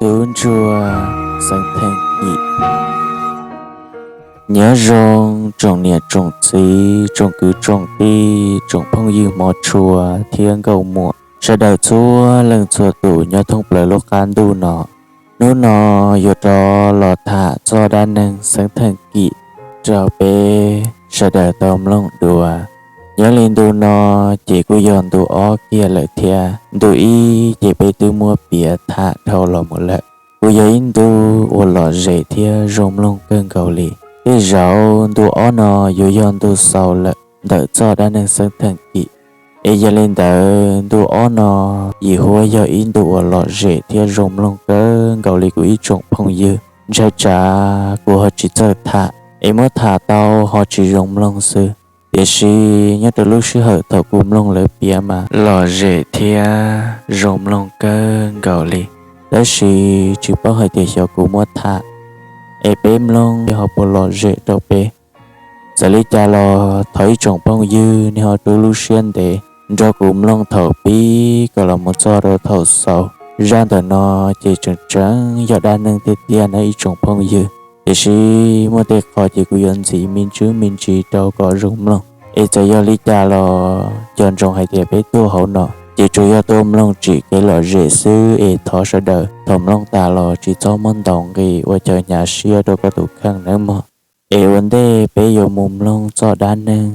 Tub ntsuag Xeeb Theej Kim. Nyob zoo tsoom niam tsoom txiv, tsoom kwv tsoom tij, tsoom phooj ywg hmov tshua thiab nkauj muam sawv daws txhua leej txhua tus nyob thoob plaws lub qab ntuj no. Hnub no yuav rov los tham txog dab neeg Xeeb Theej Kim rau peb sawv daws tau mloog dua. Nyob li ntu no ces kuj yog ntu ob kiag lawm thiab. Ntu ib ces peb twb muab piav tham dhau los mus lawm. Kuj yog ib ntu uas lom zem thiab zoo mloog kawg nkaus li. Tej zaum ntu ob no yuav yog ntu xaus lawm ntawm txoj dab neeg Xeeb Theej Kim. Es yog li ntawd ntu ob no yim huab yog ib ntu uas lom zem thiab zoo mloog kawg nkaus li kuv ib tsoom phooj ywg. Ntshai tsam kuv ho tsis txawj tham es muab tham tau ho tsis zoo mloog xwb. Tiam sis nyob rau lub sij hawm thaum kuv mloog lawv piav mas lom zem thiab zoo mloog kawg nkaus li. Tab sis tsis paub hais tias xyov kuv muab tham es peb mloog ho puas lom zem rau peb. Txawm li cas los thov ib tsoom phooj ywg nej ho rub lub siab ntev nrog kuv mloog thaum pib kom los mus txog rau thaum xaus. Zaj ntawm no ces tseem tseem yog dab neeg tiag tiag na ib tsoom phooj ywg, tiam sis muaj tej qho ces kuv yuav ntxiv me ntsis me ntsis rau kom zoo mloog. Es txawm yog li cas los nco ntsoov hais tias peb tuaj hauv no ces tsuas yog tuaj mloog tsim kev lom zem xwb es thov sawv daws thaum mloog tas los tsis txhob muab ntaus nqi ua chaw hnyav siab rau koj tus kheej nawb mog. Es ua ntej peb yuav mus mloog txoj dab neeg,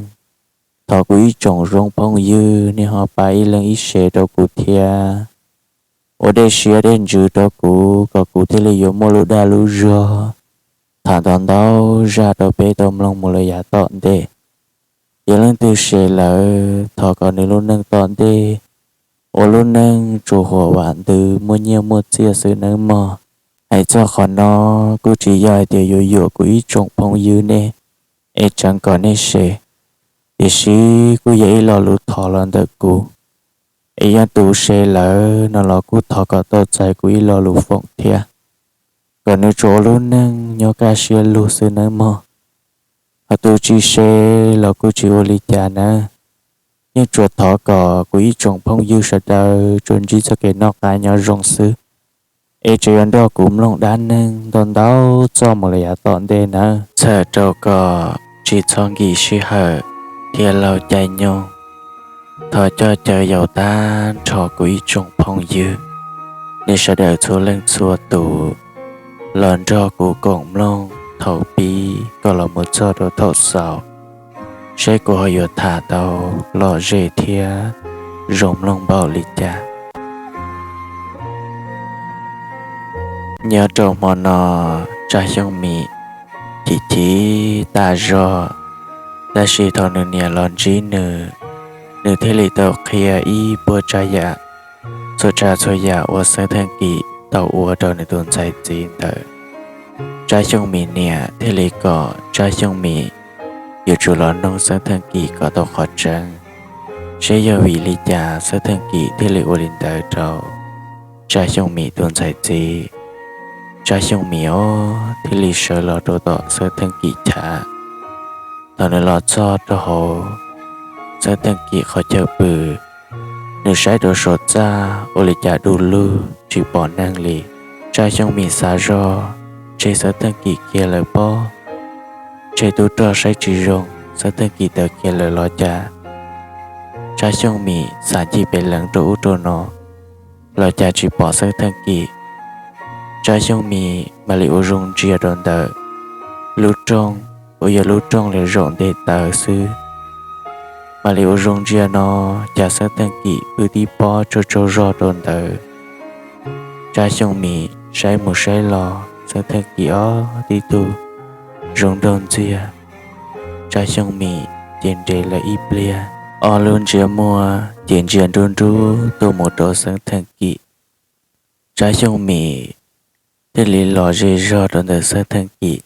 thov kuv ib tsoom zoo phooj ywg nej ho pab ib leeg ib share rau kuv thiab, ua dej siab dej ntsws rau kuv kom kuv thiaj li yuav muaj lub dag lub zog tham ntau ntau zaj rau peb tau mloog mus lawm yav tom ntej. Yog leej twg share lawm thov kom nws lub neej tom ntej ua lub neej tsuas huam vam ntws muaj nyiaj muaj txiaj xwb nawb mog. Hais txog qhov no kuj tsis yog hais tias yuav yuam kuv ib tsoom phooj ywg nej es tseev kom nej share, tiam sis kuj yog ib lo lus thov los ntawm kuv. Es yog tus share lawm no los kuj thov kom tau txais kuv ib lo lus foom thiab, kom nws tsuas ua lub neej nyob kaj siab lug xwb nawb mog. Ho tus tsis share los kuj tsis ua li cas nawb, yeej tsuas thov kom kuv ib tsoom phooj ywg sawv daws tsuas ntsib txoj kev noj qab nyob zoo xwb. Es tseem yuav nrog kuv mloog dab neeg ntau ntau txoj mus lawm yav tom ntej nawb. Txhawm rau kom tsis txhob nkim sij hawm thiab laug caij nyoog, thov coj caw yaus tag nrho kuv ib tsoom phooj ywg, nej sawv daws txhua leej txhua tus los nrog kuv koom mloog thaum pib kom los mus txog rau thaum xaus, seb kuv ho yuav tham tau lom zem thiab zoo mloog npaum li cas. Nyob rau hmo no, Tsab Xyooj Mim chim chim tas zog, tab sis thaum nws niam los ntsib nws, nws thiaj li tau qhia ib puas tsav yam, txhua tsav txhua yam uas Xeeb Theej Kim tau ua rau nws tus ntxhais txiv ntawd. Tsab Xyooj Mim niam thiaj li kom Tsab Xyooj Mim yuav tsum los noog Xeeb Theej Kim kom tau qhov tseeb, seb yog vim li cas Xeeb Theej Kim thiaj li ua li ntawd rau Tsab Xyooj Mim tus ntxhais txiv. Tsab Xyooj Mim os thiaj li sawv los rau tom Xeeb Theej Kim chav. Thaum nws los txog rau hauv Xeeb Theej Kim qhov chaw pw, nws saib rau saum txaj ua li cas du lug tsis pom neeg li. Tsab Xyooj Mim xav zog, ntshe Xeeb Theej Kim khiav lawm pob, ntshe tub rog saib tsis zoo Xeeb Theej Kim tawm khiav lawm los cas. Tsab Xyooj Mim xav ncig pem leev rau ub rau no los cas tsis pom Xeeb Theej Kim. Tsab Xyooj Mim mam li ua zoo ntsia rau ntawm lub rooj uas yog lub rooj li zaum nte taw xwb. Mam li ua zoo ntsia no, cas Xeeb Theej Kim pw tib pob tsaug tsaug zog rau ntawd. Tsab Xyooj Mim saib mus saib los, Xeeb Theej Kim ob tib tug zoo nraug ntxiag. Tsab Xyooj Mim ces nres lawm ib pliag, ob lub ntsiab muag ces ntsia nrub nrub tuaj mus rau Xeeb Theej Kim. Tsab Xyooj Mim thiaj li los ze zog rau ntawm Xeeb Theej Kim.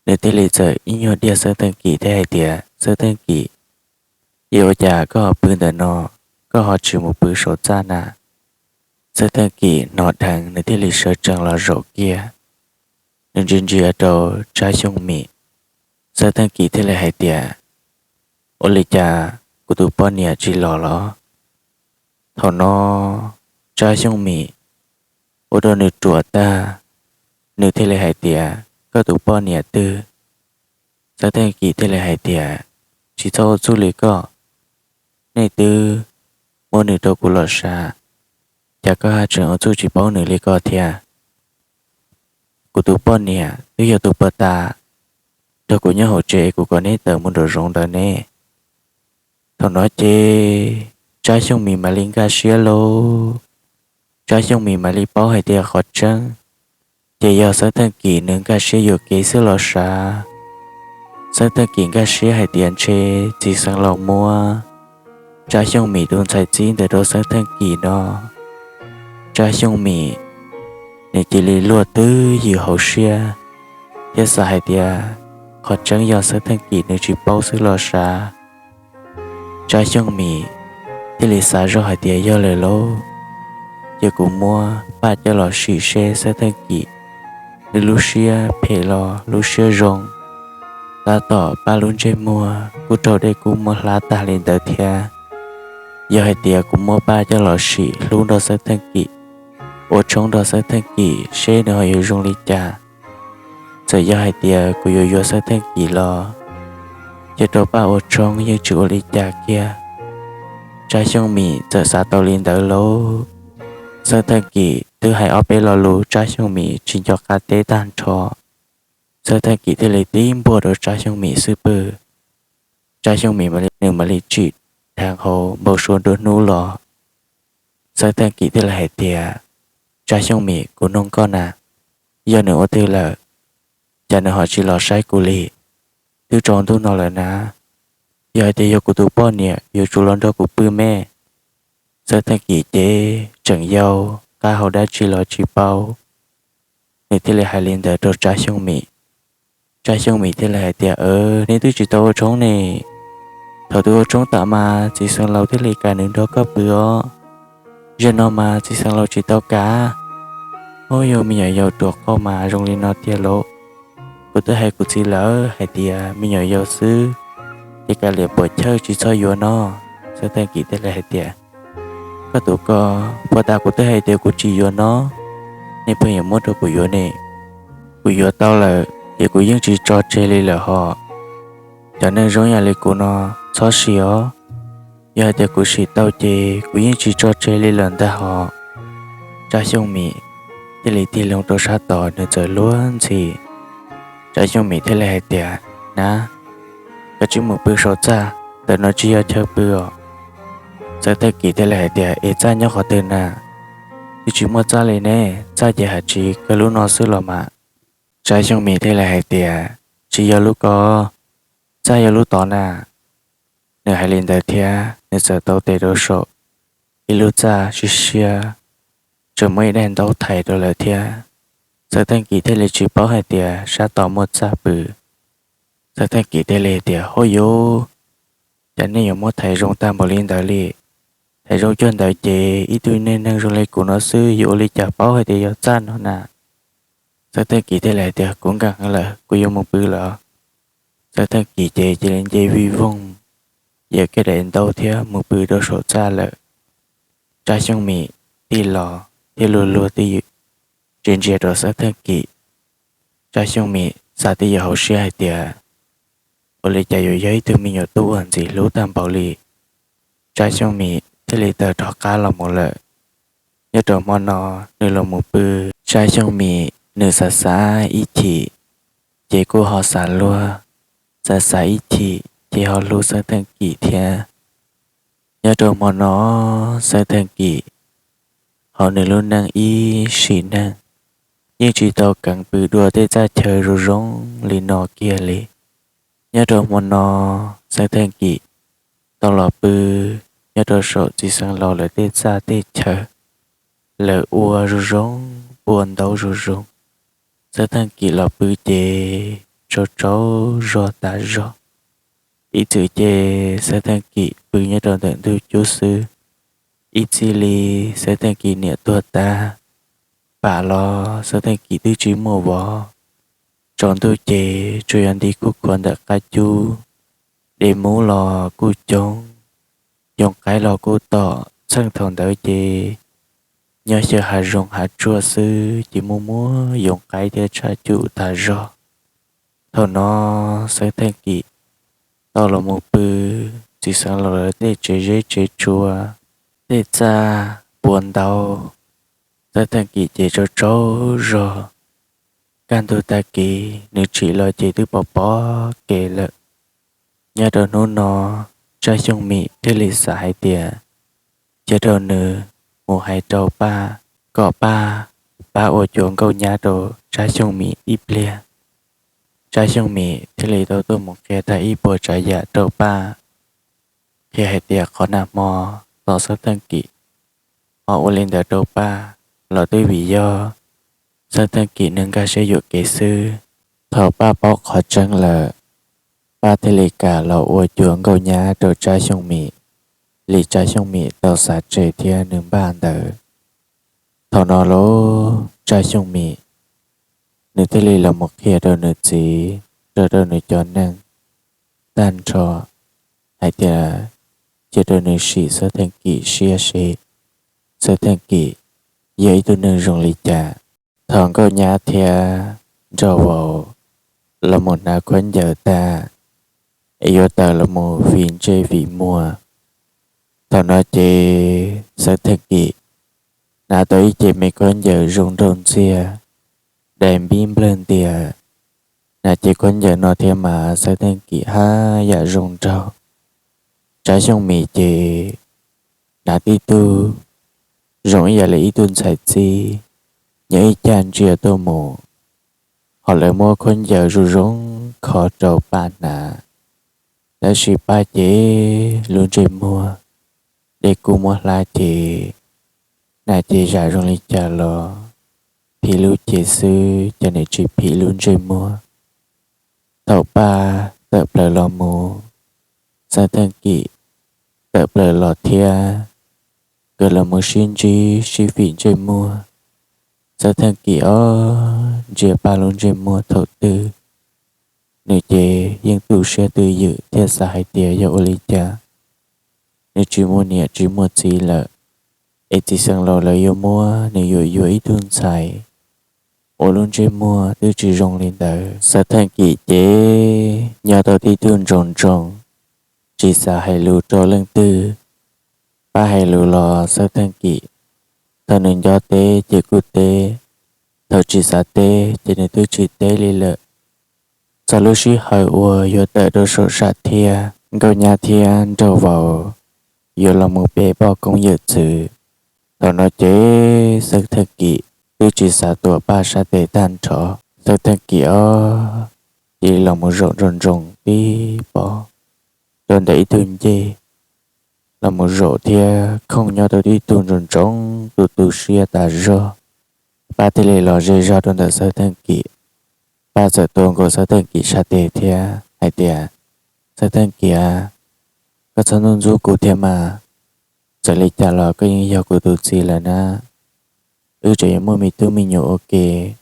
Nws thiaj li txawm ib nyuag diaj Xeeb Theej Kim thiab hais tias, Xeeb Theej Kim, ua cas koj ho pw ntawm no, koj ho tsis mus pw saum txaj na? Xeeb Theej Kim hnov dheev nws thiaj li sawv tsees los zaum kiag. Nws ntsia ntsia rau Tsab Xyooj Mim, Xeeb Theej Kim thiaj li hais tias, Ua li cas kuv tus poj niam tsis los los? Thaum no Tsab Xyooj Mim ua rau nws ruam tag, nws thiaj li hais tias, Koj tus poj niam twg? Xeeb Theej Kim thiaj li hais tias, Tsis txhob ua txuj li koj, nej twb muab nws rau kuv los sav, cas koj haj tseem ua txuj tsis paub nws li ko thiab? Kuv tus poj niam twb yog tus puag ta nrog kuv nyob hauv tsev es kuv kom neb tawm mus nraum zoov ntawd ne. Thaum no ces Tsab Xyooj Mim mam li nkag siab lauj. Tsab Xyooj Mim mam li paub hais tias qhov tseeb ces yog Xeeb Theej Kim nws nkag siab yuam kev xwb los sav. Xeeb Theej Kim nkag siab hais tias ntshe txiv xeev laus muab Tsab Xyooj Mim tus ntxhais txib ntawd rau Xeeb Theej Kim no, Tsab Xyooj Mim nws cia li luaj twb ywm hauv siab thiab xav hais tias qhov tseeb yog Xeeb Theej Kim nws tsis paub xwb los sav. Tsab Xyooj Mim thiaj li xav zoj hais tias, Yog lawm lauj, ces kuv muab Paj coj los sim seb Xeeb Theej Kim nws lub siab phem los lub siab zoo. Tab tom Paj lub ntsej muag kuj raug dej kub muab hlab tag li ntawd thiab. Yog hais tias kuv muab Paj coj los sim hlub nrog Xeeb Theej Kim, ua tshoob nrog Xeeb Theej Kim seb nws ho yuav zoo li cas. Txawm yog hais tias kuv yuav yuav Xeeb Theej Kim los cia rau Paj ua tshoob yeej tsis ua li cas kiag. Tsab Xyooj Mim txawm xav tau li ntawd lauj. Xeeb Theej Kim twb hais ob peb lo lus Tsab Xyooj Mim tsis nco qab teb tag nrho. Xeeb Theej Kim thiaj li tib npuaj rau Tsab Xyooj Mim xub pwg. Tsab Xyooj Mim mam li, nws mam li tsim dheev hauv npau suav nruab hnub los. Xeeb Theej Kim thiaj li hais tias, Tsab Xyooj Mim, kuv nug koj na, yog nws ua twg lawm, cas nws ho tsis los saib kuv li? Twb tsaus ntuj no lawm na, yog hais tias yog kuv tus poj niam yuav tsum los nrog kuv pw me. Xeeb Theej Kim ces tseem yau, qab hau dab tsi los tsis paub, nws thiaj li hais li ntawd rau Tsab Xyooj Mim. Tsab Xyooj Mim thiaj li hais tias, Neb twb tsis tau ua tshoob ne. Thaum twb ua tshoob tas mas txiv xeev laus thiaj li kam nws nrog koj pw os. Zaum no mas txiv xeev laus tsis tau kam. Ub, yog me nyuam yaus ruam qauj mas zoo li no tiag lauj. Kuv twb hais kuv txiv lawm hais tias me nyuam yaus xwb, ces kav liam puam chawj tsis txhob yuav no. Xeeb Theej Kim thiaj li hais tias, Koj tus ko, puag ta kuv twb hais tias kuv tsis yuav no, nej pheej yuav muab rau kuv yuav ne. Kuv yuav tau lawm ces kuv yeej tsis tso tseg li lawm hos. Cov neeg zoo yam li kuv no txhob sim os. Yog hais tias kuv sim tau ces kuv yeej tsis tso tseg li lawm ntag hos. Tsab Xyooj Mim thiaj li tig loo rau sab tod, nws txawm luag ntxhi. Tsab Xyooj Mim thiaj li hais tias, Na, koj tsis mus pw saum txaj, ntawm no tsis yog chaw pw os. Xeeb Theej Kim thiaj li hais tias, Es txaj nyob qhov twg na? Twb tsis muaj txaj li ne, txaj ces hais tsis kawg lub no xwb los mas. Tsab Xyooj Mim thiaj li hais tias, Tsis yog lub ko, txaj yog lub tod na. Nws hais li ntawd thiab nws txawm tau tes rau saum ib lub txaj siab siab, tseem muaj ib daim ntaub thaiv rau lawm thiab. Xeeb Theej Kim thiaj li tsis paub hais tias sab tod muaj txaj pw. Xeeb Theej Kim thiaj li tias, Huaj yus, cas nej yuav muab thaiv zoo tag npaum li ntawd li? Thaiv zoo cuag ntawd ces ib tug neeg zoo li kuv no xwb yuav ua li cas paub hais tias yog txaj no na? Xeeb Theej Kim thiaj li hais tias, Kuv nkag heev lawm, kuv yuav mus pw lawm. Xeeb Theej Kim ces cia li nce vij voog, yawm kiag daim ntaub thiab mus pw rau saum txaj lawm. Tsab Xyooj Mim tig los thiab luag luag twj ywm ntsia ntsia rau Xeeb Theej Kim. Tsab Xyooj Mim xav twj ywm hauv siab hais tias, Ua li cas yuav yog ib tug me nyuam tub uas ntxim hlub tag npaum li? Tsab Xyooj Mim thiaj li tawm rov qab los mus lawm. Nyob rau hmo no, nws los mus pw. Tsab Xyooj Mim nws xav xav ib chim, ces kuj ho xav luag, xav xav ib chim ces ho hlub Xeeb Theej Kim thiab. Nyob rau hmo no, Xeeb Theej Kim hauv nws lub neej ib sim neej yeej tsis tau keev pw dua tej txaj chaw zoo zoo li no kiag li. Nyob rau hmo no, Xeeb Theej Kim tau los pw nyob rau saum txiv xeev laus lawv tej txaj tej chaw, lawv ua zoo zoo, ua ntaub zoo zoo. Xeeb Theej Kim los pw ces tsaug tsaug zog tas zog. Ib txwm ces Xeeb Theej Kim pw nyob rau ntawm ntug cub xwb. Ib txij li Xeeb Theej Kim niam tuag tag, pam los Xeeb Theej Kim twb tsis muaj vov. Tsaus ntuj ces tsuas yog nti kuj khuav ntawm qab cub, de mub los kuj coob, yoo qaib los kuj tom. Txheej thaum ntawd ces nyob xyaw hav zoov hav tsuag xwb ces muaj muaj yoov qaib thiab tshav cum tas zog. Thaum no Xeeb Theej Kim tau los mus pw txiv xeev laus lawv tej tsev zeb tsev tsua, tej txaj puas ntau. Xeeb Theej Kim ces tsaug tsaug zog, kaj ntug tag kis nws tsim los ces twb pom pom kev lawm. Nyob rau hnub no Tsab Xyooj Mim thiaj li xav hais tias cia rau nws mus hais rau Paj kom Paj pab ua cuav nkauj nyab rau Tsab Xyooj Mim ib pliag. Tsab Xyooj Mim thiaj li tau tuaj mus qhia tag ib puas tsav yam rau Paj, qhia hais tias qhov nag hmo tom Xeeb Theej Kim ho ua li ntawd rau Paj los twb vim yog Xeeb Theej Kim nws nkag siab yuam kev xwb. Thaum Paj paub qhov tseeb lawm, Paj thiaj li kam los ua cuav nkauj nyab rau Tsab Xyooj Mim li Tsab Xyooj Mim tau xav tseg thiab nws npaj ntawd. Thaum no los Tsab Xyooj Mim nws thiaj li los mus qhia rau nws txiv, rau rau nws cov neeg tag nrho hais tias cia rau nws sim Xeeb Theej Kim siab seb Xeeb Theej Kim yog ib tug neeg zoo li cas. Thaum nkauj nyab thiab nraug vauv los mus hnav khaub ncaws tag es yuav tawm los mus fim ntsej fim muag, thaum no ces Xeeb Theej Kim hnav tau ib ce me khaub ncaws zoo nraug ntxiag, dai npib nplawg ntias. Hnav ce khaub ncaws no thiab mas Xeeb Theej Kim haj yam zoo nraug. Tsab Xyooj Mim ces hnav tib tug zoo ib yam li ib tug ntxhais txib, nyob ib cag ntsia tuaj mus, ho lawv muab khaub ncaws zoo zoo kho rau Paj hnav. Tab sis Paj ces lub ntsej muag dej kub muab hlab ces hnav ces zam zoo li cas los phim lub cev xwb ces nws tsis phim lub ntsej muag. Thaum Paj tawm plaws los mus, Xeeb Theej Kim tawm plaws los thiab, nkawd los mus sib ntsib sib fim ntsej muag. Xeeb Theej Kim ob ntsia Paj lub ntsej muag thaum twg, nws ces yeej tu siab twj ywm thiab xav hais tias yog ua li cas nws tsis muaj niam tsis muaj txiv lawm, es txiv xeev laus lawv yuav muab nws yuam yuav ib tug ntxhais uas lub ntsej muag twb tsis zoo li ntawd. Xeeb Theej Kim ces nyob tau tib tug ntsoov ntsoov, tsis xav hais lus rau leej twg. Paj hais lus los Xeeb Theej Kim, thaum nws nco teb ces kuj teb, thaum tsis xav teb ces nws twb tsis teb li lawm. Txog lub sij hawm uas yuav tawm rau saum sam thiaj, nkauj nyab thiab nraug vauv yuav los mus pe poj koob yawm txwv, thaum no ces Xeeb Theej Kim twb tsis xav tuam Paj sab tes tag nrho. Xeeb Theej Kim ob cia li los mus zaum nroo nroo tib pob rau ntawm ib tug ncej, los mus zaum thiab khooj nyob rau ib tug ntsoov ntsoov tu tu siab tas zog. Paj thiaj li los ze zog rau ntawm Xeeb Theej Kim. Paj txawm tua nkaus Xeeb Theej Kim sab tes thiab hais tias, Xeeb Theej Kim, koj txhob ntxub ntxub kuv thiab mas, txawm li cas los koj yeej yog kuv tus txiv lawm na. Wb tseem yuav muaj me tub me nyuam ua ke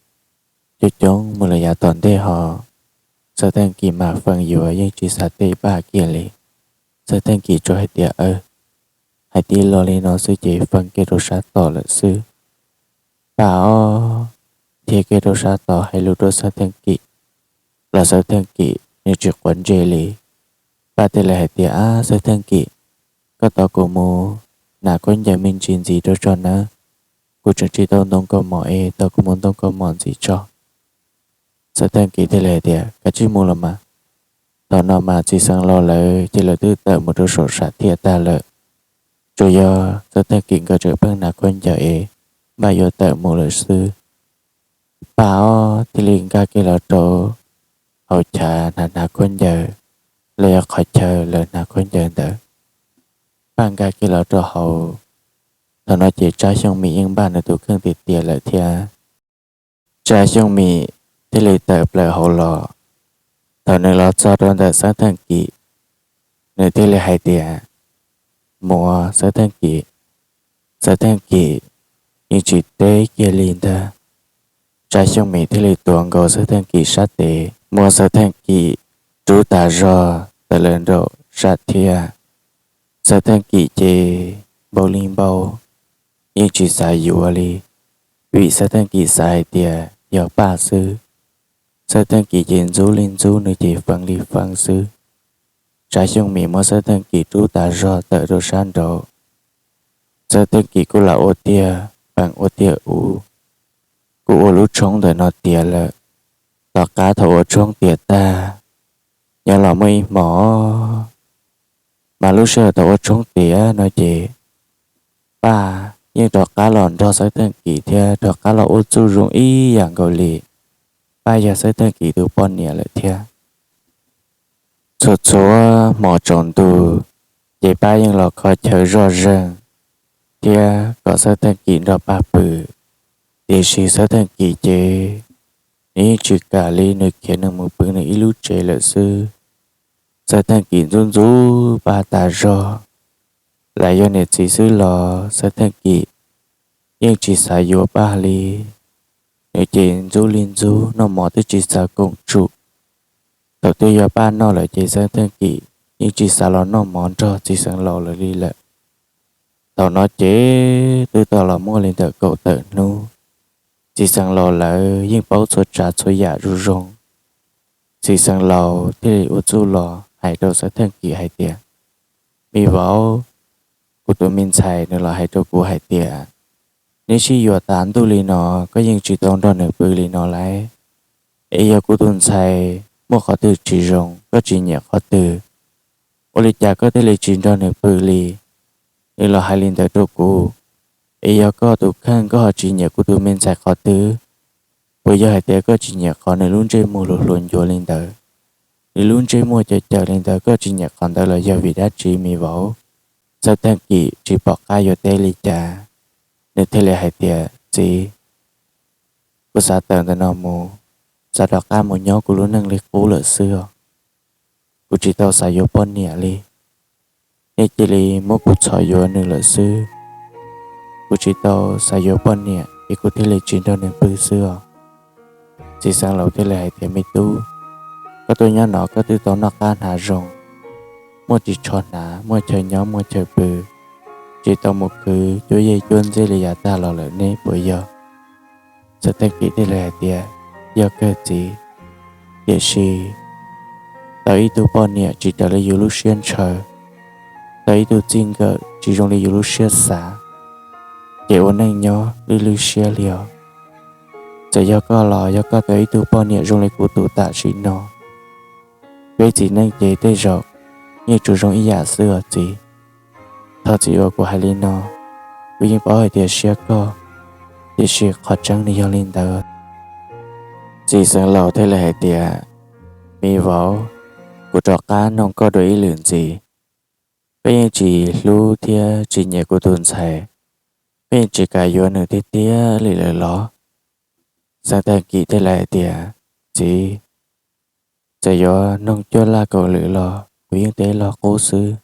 coob coob mus lawm yav tom ntej hos. Xeeb Theej Kim mas feem yuav yeej tsis xav teb Paj kiag li. Xeeb Theej Kim tsuas hais tias, aw, hais tib lo li no xwb ces feem kiag rau sab tod lawm xwb. Paj ob dhia kiag rau sab tod hais lus rau Xeeb Theej Kim, los Xeeb Theej Kim nws tsis quav ntsej li. Paj thiaj li hais tias, ab Xeeb Theej Kim, koj tos kuv mus hnav khaub ncaws me ntsis ntxiv rau tso nawb, kuv tseem tsis tau ntoo kaus mom es tos kuv mus ntoo kaus mom ntxiv tso. Xeeb Theej Kim thiaj li hais tias, kav tsij mus los mas. Thaum no mas txiv xeev laus lawv ces lawv twb tawm mus rau saum sam thiaj tag lawm. Tsuas yog Xeeb Theej Kim nkawd tseem pheej hnav khaub ncaws es npaj yuav tawm mus lawm xwb. Paj ob thiaj li nkag kiag los rau hauv chav hnav hnav khaub ncaws, los yog qhov chaw lawv hnav khaub ncaws ntawd. Paj nkag kiag los rau hauv, thaum no ces Tsab Xyooj Mim yeej npaj nws tus kheej tiag tiag lawm thiab. Tsab Xyooj Mim thiaj li tawm plaws hauv los. Thaum nws los txog rau ntawm Xeeb Theej Kim, nws thiaj li hais tias, muab Xeeb Theej Kim, Xeeb Theej Kim yeej tsis teb kiag li ntag. Tsab Xyooj Mim thiaj li tuav nkaus Xeeb Theej Kim sab tes, muab Xeeb Theej Kim rub tas zog tawm lawm nraum sam thiaj. Xeeb Theej Kim ces npau li npau, yeej tsis xav yuav li, vim Xeeb Theej Kim xav hais tias yog Paj xwb. Xeeb Theej Kim ces ntxub li ntxub, nws ces feeb li feeb xwb. Tshav Xyooj Mim muab Xeeb Theej Kim rub tas zog tawm rau sab nraud. Xeeb Theej Kim kuj lam ua tiag peem ua tiag ub, kuj ua lub tshoob ntawm no tiav lawm. Tom qab thaum ua tshoob tiav tag, nyob los muaj ib hmo, mas lub sij hawm thaum ua tshoob tiav no ces Paj yeej rov qab los nrog Xeeb Theej Kim thiab rov qab los ua txuj zoo ib yam nkaus li. Paj yog Xeeb Theej Kim tus poj niam lawm thiab. Txhua txhua hmo tsaus ntuj, ces Paj yeej los kho chaw zoj zeeg thiab kom Xeeb Theej Kim nrog Paj pw. Tiam sis Xeeb Theej Kim ces nws yeej tsis kam li, nws khiav nws mus pw nws ib lub tsev lawm xwb. Xeeb Theej Kim ntxub ntxub Paj tas zog, lam yog niam txiv xwb los Xeeb Theej Kim yeej tsis xav yuav Paj li. Nws ces ntxub li ntxub, noj mov twb tsis xav koom tsum. Thaum twg yog Paj noj lawm ces Xeeb Theej Kim yeej tsis xav los noj mov nrog txiv xeev laus lawm li lawm. Thaum no ces twb tau los muaj li ntawm kaum tawm hnub, txiv xeev laus lawv yeej paub txhua tsav txhua yam zoo zoo. Txiv xeev laus thiaj li ua txuj los hais rau Xeeb Theej Kim hais tias, Me vauv, kuv tus me ntxhais nws los hais rau kuv hais tias, neb sib yuav tas ntuj li no, koj yeej tsis tau nrog nws pw li no lauj. Es yog kuv tus ntxhais muaj qhov twg tsis zoo, koj tsis nyiam qhov twg, ua li cas koj thiaj li tsis nrog nws pw li? Nws los hais li ntawd rau kuv. Es yog koj tus kheej koj ho tsis nyiam kuv tus me ntxhais qhov twg? Puas yog hais tias koj tsis nyiam qhov nws lub ntsej muag hluas hluas ncuav li ntawd, nws lub ntsej muag cawv cawv li ntawd, koj tsis nyiam qhov ntawd los yog vim dab tsi, me vauv? Xeeb Theej Kim tsis pom qab yuav teb li cas, nws thiaj li hais tias, txiv, kuv xav tawm ntawm no mus, xav rov qab mus nyob kuv lub neej li qub lawm xwb os. Kuv tsis tau xav yuav poj niam li. Nej cia li muab kuv txhom yuav nws lawm xwb. Kuv tsis tau xav yuav poj niam es kuv thiaj li tsis nrog nws pw xwb os. Txiv xeev laus thiaj li hais tias, me tub, koj tuaj nyob no koj twb tau noj qab hnav zoo, muaj ris tsho hnav, muaj chaw nyob muaj chaw pw, tsis tau mus khwv cuab yej cuab ntxeb li yav tag los lawm ne puas yog? Xeeb Theej Kim thiaj li hais tias, yog kawg txiv, tiam sis tau ib tug poj niam tsis raws li yus lub siab ntshaw, tau ib tug txij nkawm tsis zoo li yus lub siab xav, ces ua neej nyob lwj lwj siab li os. Txawm yog koj los yog koj tau ib tug poj niam zoo li kuv tus tam sim no, peb txiv neej ces tej zaum yeej tsuas zoo ib yam xwb os txiv. Thov txiv uas kuv hais li no, kuv yeej paub hais tias siab koj, tiam sis qhov tseeb nws yog li ntawd. Txiv xeev laus thiaj li hais tias, me vauv, kuv rov qab noog koj dua ib lwm ntxiv, koj yeej tsis hlub thiab tsis nyiam kuv tus ntxhais, koj yeej tsis kam yuav nws tiag tiag li lawm los? Xeeb Theej Kim thiaj li hais tias, txiv, txawm yuav noog cuaj laj kaum lwm los kuv yeej teb log qub xwb,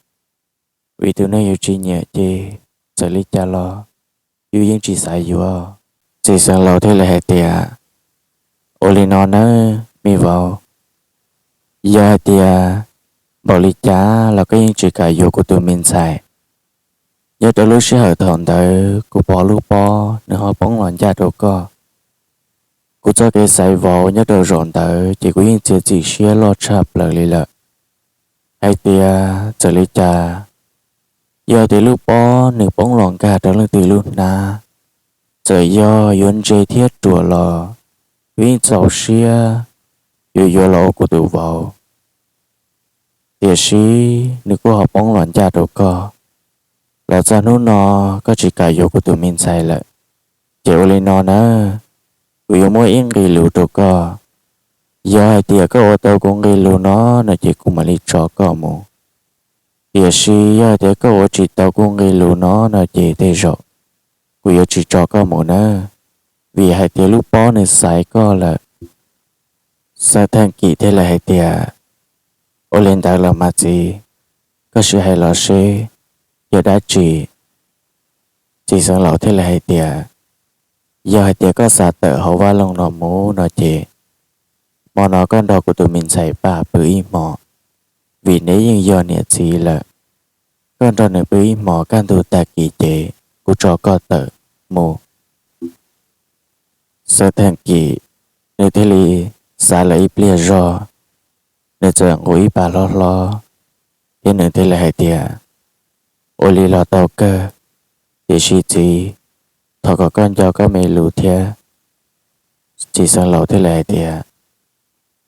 vim tus neeg yus tsis nyiam ces txawm li cas los yus yeej tsis xav yuav. Txiv xeev laus thiaj li hais tias, ua li no nawb me vauv, yog hais tias npaum li cas los koj yeej tsis kam yuav kuv tus me ntxhais, nyob rau lub sij hawm thaum ntawd kuv pov lub pob nws ho poob los ncaj rau koj. Kuv txoj kev xaiv vauv nyob rau zaum ntawd ces kuv yeej txiav txim siab loj tshaj plaws li lawm, hais tias txawm li cas, yog tias lub pob nws poob los nkag rau leej twg lub hnab, txawm yog yuav ntse thiab ruam los kuv yeej txaus siab yuav yuav los ua kuv tus vauv. Tiam sis nws kuj ho poob los ncaj rau koj, los txog hnub no koj tsis kam yuav kuv tus me ntxhais lawm, ces ua li no nawb, kuv yuav muab ib nqi lus rau koj. Yog hais tias koj ua tau kuv nqi lus no no ces kuv mam li tso koj mus. Tiam sis yog hais tias koj ua tsis tau kuv nqi lus no no ces tej zaum kuv yuav tsis tso koj mus nawb, vim hais tias lub pob nws xaiv koj lawm. Xeeb Theej Kim thiaj li hais tias, ua li ntawd los mas txiv, koj sim hais los seb yog dab tsi. Txiv xeev laus thiaj li hais tias, yog hais tias koj xav tawm hauv vaj loog no mus no ces hmo no koj nrog kuv tus me ntxhais Paj pw ib hmo, vim neb yeej yog niam txiv lawm. Koj nrog nws pw ib hmo, kaj ntug tag kis ces kuv tso koj tawm. mus. Xeeb Theej Kim nws thiaj li xav lawm ib pliag zog, nws txawm nqus ib pas hlob hlob, thiab nws thiaj li hais tias, ua li los tau kawg, tiam sis txiv, thov kom koj nco koj me lus thiab. Txiv xeev laus thiaj li hais tias,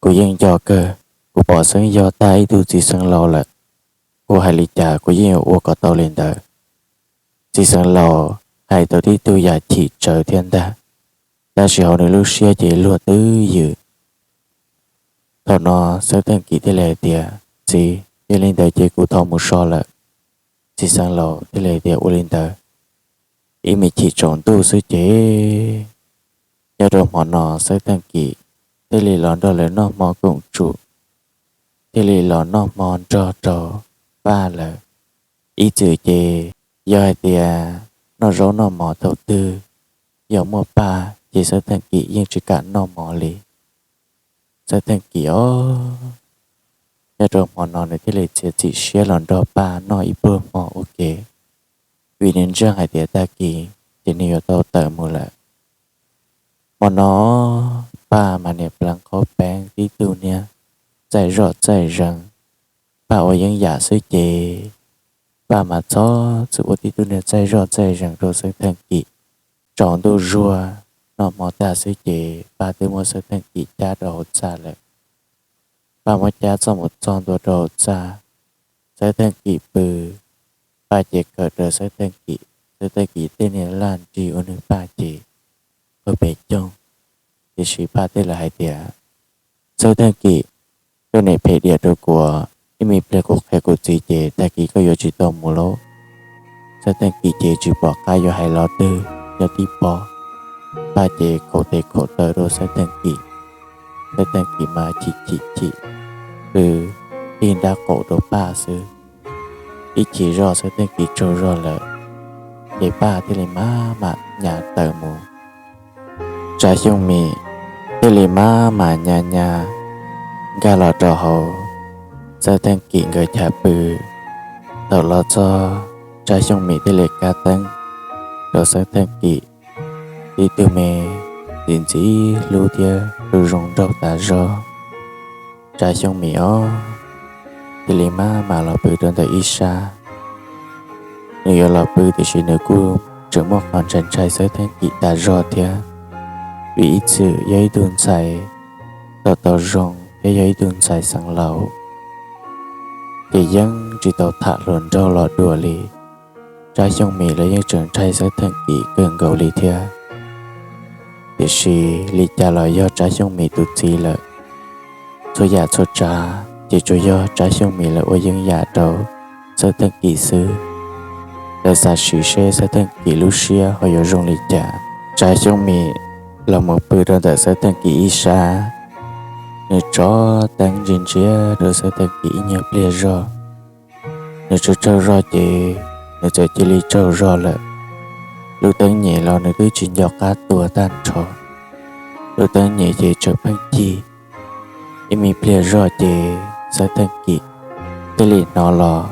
kuv yeej nco kawg, kuv pom xeeb yog tag ib tug txiv xeev laus lawm, kuv hais li cas kuv yeej yuav ua kom tau li ntawd. Txiv xeev laus hais tau tib tug yam chim tsawv thiab ntag, tab sis hauv nws lub siab ces luag twb ywm. Thaum no Xeeb Theej Kim thiaj li hais tias, txiv, yog li ntawd ces kuv thov mus so lawm. Txiv xeev laus thiaj li hais tias, ua li ntawd. Ib me chim tsaus ntuj xwb ces nyob rau hmo no Xeeb Theej Kim thiaj li los nrog lawv noj hmo koom tsum, thiaj li los noj hmo nrog rau Paj lawv. Ib txwm ces yog hais tias noj zaub noj mov thaum twg yog muaj Paj ces Xeeb Theej Kim yeej tsis kam noj mov li. Xeeb Theej Kim os, nyob rau hmo no nws thiaj li txiav txim siab los nrog Paj noj ib pluag hmo ua ke, vim nws ntseeg hais tias tag kis ces nws yuav tau tawm mus lawm. Hmo no Paj mas niam pleev qhaub peeb tib tug niag txaij zoj txaij zees. Paj ua yeeb yam xwb ces Paj mas txhob txwm ua tib tug niag txaij zoj txaij zees rau Xeeb Theej Kim. Tsaus ntuj zuag noj hmo tag xwb ces Paj twb muab Xeeb Theej Kim cab rau hauv txaj lawm. Paj muab cab txoj mus txog ntua rau hauv txaj, Xeeb Theej Kim pw, Paj ces kawm raws Xeeb Theej Kim, Xeeb Theej Kim tej niag laj nrig ua nws Paj ces pawg pes coog. Tiam sis Paj thiaj li hais tias, Xeeb Theej Kim, koj niam phem diam rau kuv, ib me pliag kuv qhia kuv txiv ces tag kis koj yuav tsis tau mus lauj. Xeeb Theej Kim ces tsis pom qab yuav hais lo twg nyob tib pob. Paj ces khaum tes khaum taw rau Xeeb Theej Kim. Xeeb Theej Kim mas chim chim chim, pw tig nrab qaum rau Paj xwb. Ib chim zoj Xeeb Theej Kim tsaug zog lawm, ces Paj thiaj li maj mam nyas tawm mus. Tsav Xyooj Mim thiaj li maj mam nyas nyas nkag los rau hauv Xeeb Theej Kim nkawd chav pw. Thaum los txog, Tsav Xyooj Mim thiaj li kab teeb rau Xeeb Theej Kim, tib tug me ntxim ntxim hlub thiab zoo zoo nraug tas zog. Tsav Xyooj Mim os, thiaj li maj mam los pw rau ntawm ib sab. Nws yuav los pw tiam sis nws kuj tseem muaj qhov ntshai ntshai Xeeb Theej Kim tas zog thiab, vim ib txwm yog ib tug ntxhais tau tau zoo thiab yog ib tug ntxhais xeev laus, ces yeej tsis tau tham hluas nraug los dua li. Tsav Xyooj Mim lawv yeej tseem ntshai Xeeb Theej Kim kawg nkaus li thiab. Tiam sis li cas los yog Tsav Xyooj Mim tus txiv lawm, txhua yam txhua tsav ces tsuas yog Tsav Xyooj Mim lawv ua yeeb yam rau Xeeb Theej Kim xwb. Lawv xav sim seb Xeeb Theej Kim lub siab ho yuav zoo li cas. Tsav Xyooj Mim los mus pw rau ntawm Xeeb Theej Kim ib sab, nws tso teeb ntsia ntsia rau Xeeb Theej Kim ib nyuag pliag zog. Nws tsaug tsaug zog ces nws txawm cia li tsaug zog lawm. Lub teeb nyem los nws twb tsis nco qab tua tag nrho. Lub teeb nyem ces tseem pheej cig. Ib me pliag zog ces Xeeb Theej Kim thiaj li hnov los.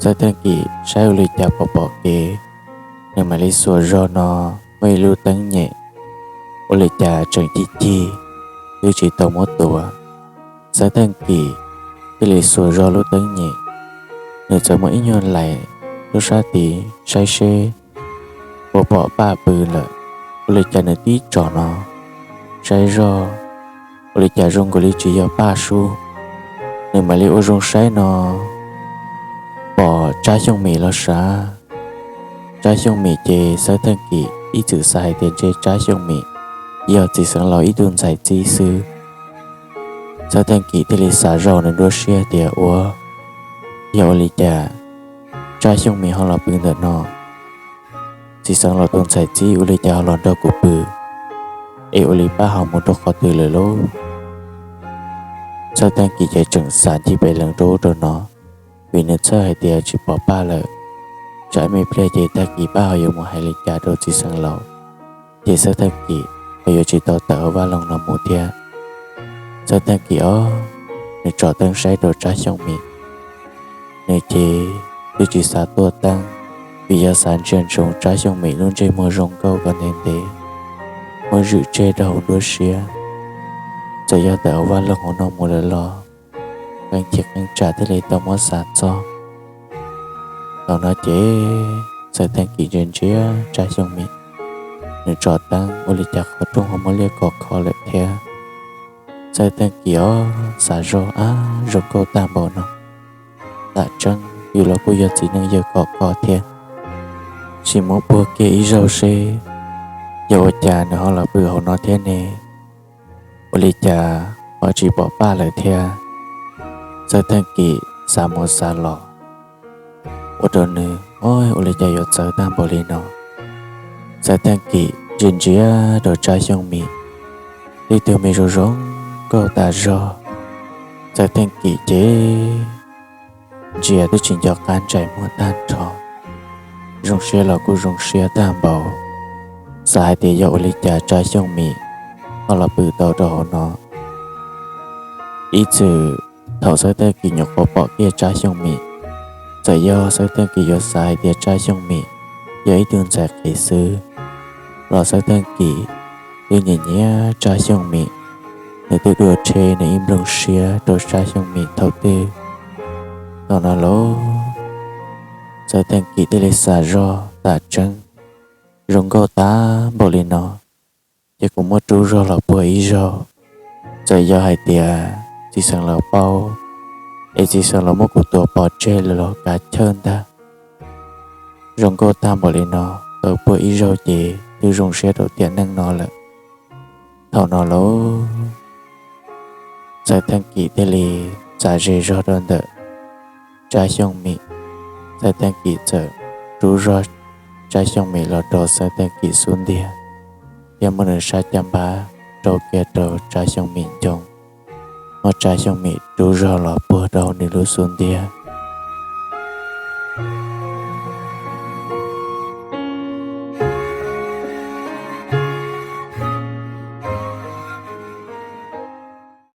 Xeeb Theej Kim saib ua li cas pom pom kev, nws mam li xuas zog no muaj ib lub teeb nyem ua li cas tseem cig cig, twb tsis tau muab tua. Xeeb Theej Kim thiaj li xuas zog lub teeb nyem, nws txawm muab ib nyuag lais lub sab tid saib seb puas pom Paj pw lawm. Ua li cas nws tib tsom no saib zog, ua li cas zoo nkaus li tsis yog Paj sub. Nws mam li ua zoo saib no pom Tsab Xyooj Mim los sav. Tsab Xyooj Mim ces Xeeb Theej Kim ib txwm xav hais tias ntshe Tsab Xyooj Mim yog txiv xeev laus ib tug ntxhais txib xwb. Xeeb Theej Kim thiaj li xav zoj nws nruab siab tias ua, yog ua li cas Tsab Xyooj Mim ho los pw ntawm no? Txiv xeev laus tus ntxhais txib ua li cas ho los nrog kuv pw? Es ua li Paj ho mus rau qhov twg lawm lauj? Xeeb Theej Kim ces tseem xav ncig pem lees rau ub rau no, vim nws txhawj hais tias tsis pom Paj lawm, tsam ib me pliag ces tag kis Paj ho yuav mus hais li cas rau txiv xeev laus, ces Xeeb Theej Kim ho yuav tsis tau tawm hauv vaj loog no mus thiab. Xeeb Theej Kim os, nws tsom teeb saib rau Tsab Xyooj Mim, nws ces twb tsis xav tuaj teeb, vim yog xav ntsia ntsoov Tsab Xyooj Mim lub ntsej muag zoo nkauj kom ntev ntev, muab zwm tseg rau hauv nruab siab. Txawm yog tawm hauv vaj loog hauv no mus lawm los qee chim qee tsam thiaj li tau muab xav txog. Thaum no ces Txawj Theej Kim ntsia ntsia Tsab Xyooj Mim, nws tso teeb ua li cas qhov rooj ho muaj liaj kom kho lawm thiab. Txawj Theej Kim ob xav zog, ab, zoo nkauj tag npaum no, tam tseeb yus los kuj yog txiv neej yawg kom kho thiab, sim muab puag kiag ib zaug seb yog ua cas nws ho los pw hauv no thiab ne. Ua li cas ho tsis pom paj lawm thiab. Txawj Theej Kim xav mus xav los, ua rau nws, o, ua li cas yuav txawv tag npaum li no. Txawj Theej Kim ntsia ntsia rau Tsab Xyooj Mim, ib tug me zoo zoo nkauj tas zog. Txawj Theej Kim ces ntsia twb tsis nco qab ntsais muag tag nrho, zoo siab los kuj zoo siab tag npaum, xav hais tias yog ua li cas Tsab Xyooj Mim ho los pw tau rau hauv no. Ib txwm thaum Txawj Theej Kim nyuam qhuav pom kiag Tsab Xyooj Mim, txawm yog Txawj Theej Kim yuav xav hais tias Tsab Xyooj Mim yog ib tug ntxhais qhev xwb los Txawj Theej Kim twb nyiam nyiam Tsab Xyooj Mim, nws twb dua rhe nws ib nplooj siab rau Tsab Xyooj Mim thaum twg. Thaum no los Txawj Theej Kim thiaj li xav zog, tam tseeb zoo nkauj tag npaum li no, ces kuv muab rub zog los puag ib zaug. Txawm yog hais tias txiv xeev laus paub, es txiv xeev laus muab kuv tua pov tseg lawm los kav chawj ntag. Zoo nkauj tag npaum li no, tau puag ib zaug ces twb zoo siab rau tiam neej no lawm. Thaum no los Txawj Theej Kim thiaj li txav ze zog rau ntawm Tsab Xyooj Mim. Txawj Theej Kim txawm rub zog Tsab Xyooj Mim los rau Txawj Theej Kim xub ntiag, thiab muab nws sab caj npab rau kiag rau Tsab Xyooj Mim ncoo, muab Tsab Xyooj Mim rub zog los puag rau nws lub xub ntiag.